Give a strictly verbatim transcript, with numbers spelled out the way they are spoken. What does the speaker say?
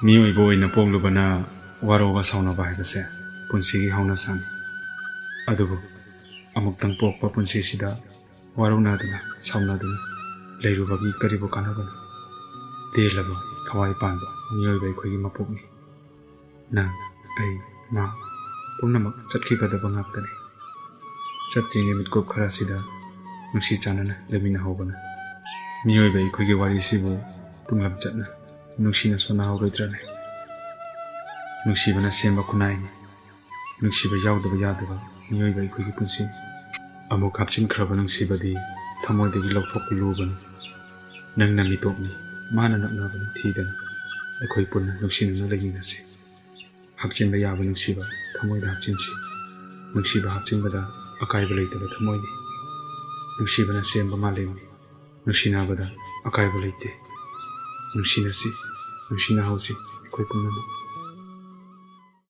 ꯃꯤꯑꯣꯏꯕ ꯑꯣꯏꯅ ꯄꯣꯛꯂꯨꯕꯅ ꯋꯥꯔꯧꯕ ꯁꯥꯎꯅꯕ ꯍꯥꯏꯕꯁꯦ ꯄꯨꯟꯁꯤꯒꯤ ꯍꯧꯅꯁꯥꯅꯤ꯫ ꯑꯗꯨꯕꯨ ꯑꯃꯨꯛꯇꯪ ꯄꯣꯛꯄ ꯄꯨꯟꯁꯤꯁꯤꯗ ꯋꯥꯔꯧꯅꯗꯨꯅ ꯁꯥꯎꯅꯗꯨꯅ ꯂꯩꯔꯨꯕꯒꯤ ꯀꯔꯤꯕꯨ ꯀꯥꯟꯅꯕꯅꯣ? ꯇꯦꯜꯂꯕ ꯊꯋꯥꯏ ꯄꯥꯟꯕ ꯃꯤꯑꯣꯏꯕ ꯑꯩꯈꯣꯏꯒꯤ ꯃꯄꯣꯛꯅꯤ꯫ ꯅꯪ, ꯑꯩ, ꯃꯥ ꯄꯨꯝꯅꯃꯛ ꯆꯠꯈꯤꯒꯗꯕ ꯉꯥꯛꯇꯅꯤ꯫ ꯆꯠꯇ꯭ꯔꯤꯉꯩ ꯃꯤꯠꯀꯨꯞ ꯈꯔꯁꯤꯗ ꯅꯨꯡꯁꯤ ꯆꯥꯟꯅꯅ ꯂꯩꯃꯤꯟꯅꯍꯧꯕꯅ ꯃꯤꯑꯣꯏꯕ ꯑꯩꯈꯣꯏꯒꯤ ꯋꯥꯔꯤꯁꯤꯕꯨ ꯇꯨꯡꯂꯝ ꯆꯠꯅ ꯅꯨꯡꯁꯤꯅ ꯁꯣꯟꯅꯍꯧꯔꯣꯏꯗ꯭ꯔꯅꯦ? ꯅꯨꯡꯁꯤꯕꯅ ꯁꯦꯝꯕ ꯈꯨꯟꯅꯥꯏꯅꯤ꯫ ꯅꯨꯡꯁꯤꯕ ꯌꯥꯎꯗꯕ ꯌꯥꯗꯕ ꯃꯤꯑꯣꯏꯕ ꯑꯩꯈꯣꯏꯒꯤ ꯄꯨꯟꯁꯤꯅꯤ꯫ ꯑꯃꯨꯛ ꯍꯥꯞꯆꯤꯟꯈ꯭ꯔꯕ ꯅꯨꯡꯁꯤꯕꯗꯤ ꯊꯃꯣꯏꯗꯒꯤ ꯂꯧꯊꯣꯛꯄ ꯂꯨꯕꯅꯤ꯫ ꯅꯪꯅ ꯃꯤꯇꯣꯞꯅꯤ, ꯃꯥꯅ ꯅꯛꯅꯕꯅꯤ ꯊꯤꯗꯅ ꯑꯩꯈꯣꯏ ꯄꯨꯟꯅ ꯅꯨꯡꯁꯤꯅꯅ ꯂꯩꯃꯤꯟꯅꯁꯤ꯫ ꯍꯥꯞꯆꯤꯟꯕ ꯌꯥꯕ ꯅꯨꯡꯁꯤꯕ ꯊꯃꯣꯏꯗ ꯍꯥꯞꯆꯤꯟꯁꯤ꯫ ꯅꯨꯡꯁꯤꯕ ꯍꯥꯞꯆꯤꯟꯕꯗ ꯑꯀꯥꯏꯕ ꯂꯩꯇꯕ ꯊꯃꯣꯏꯅꯤ꯫ ꯅꯨꯡꯁꯤꯕꯅ ꯁꯦꯝꯕ ꯃꯥꯂꯦꯝꯅꯤ꯫ ꯅꯨꯡꯁꯤꯅꯕꯗ ꯑꯀꯥꯏꯕ ꯂꯩꯇꯦ꯫ ꯅꯨꯡꯁꯤꯅꯁꯤ, ꯅꯨꯡꯁꯤꯅꯍꯧꯁꯤ ꯑꯩꯈꯣꯏ ꯄꯨꯝꯅꯃꯛ꯫